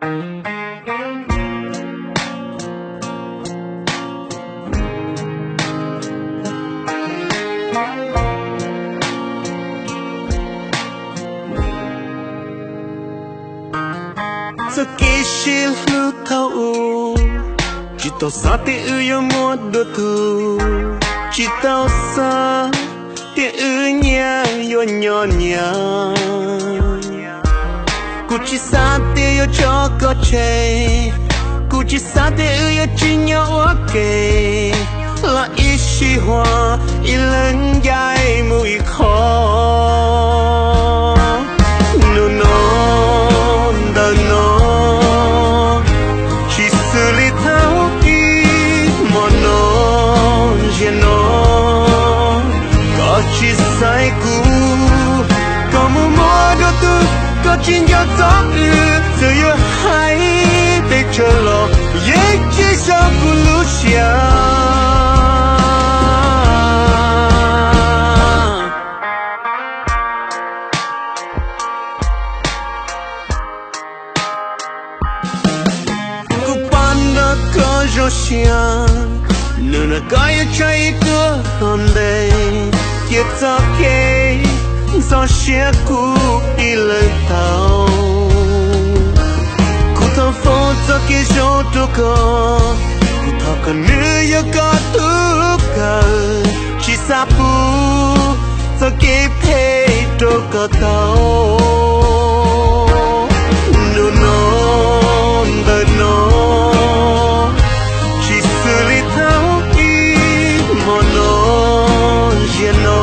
Txoj kev sib hlub thaum ub, tsis tau xav tias wb yuav muaj dua tug, tsis tau xav tias wb nyias yuav nyob nyias. Kuv tsis xav tias yuav tso koj tseg, kuv tsis xav tias wb yuav tsis nyob ua ke, los ib sij huam ib leeg ncaim mus ib qho. Hnub no ntawm no tsis xws li thaum ub, hmo no ntsia no koj tsis xaiv kuv, koj mus muaj dua tug, koj tsis nco txog wb, txawm yuav hais pes tsawg los yeej tsis zoo kuv lub siab. Kuv pom nrog koj zoo siab, hnub no koj yuav tshaib ib tuag tom ntej, cia txoj kev ntxhov siab kuv ib leeg tau. Kuv thov foom txoj kev zoo rau koj, kuv thov kom nws yog koj tub kawg, tsis xav pub txoj kev phem rau koj tau. Hnub no ntawm no tsis xws li thaum ub, hmo no ntsia no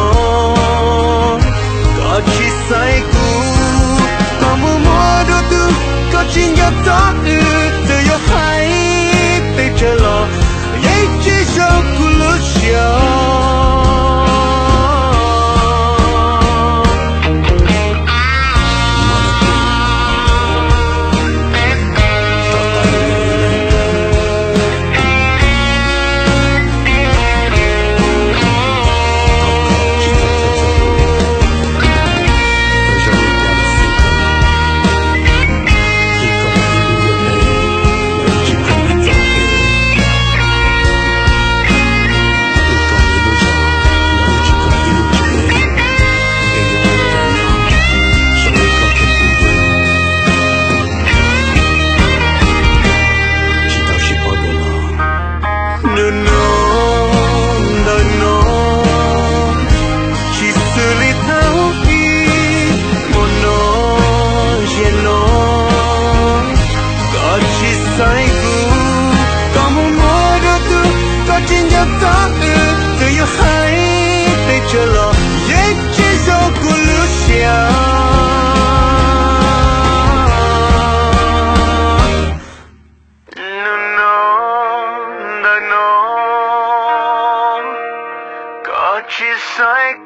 koj tsis xaiv kuv, koj mus muaj dua tug, koj tsis nco txog wb, txawm yuav hais pes tsawg los yeej tsis zoo kuv lub siab. Hnub no ntawm no tsis xws li thaum ub, hmo no ntsia no koj tsis xaiv kuv, koj mus muaj dua tug, koj tsis nco txog wb, txawm yuav hais pes tsawg los yeej tsis zoo kuv lub siab. Hnub no ntawm no koj tsis xaiv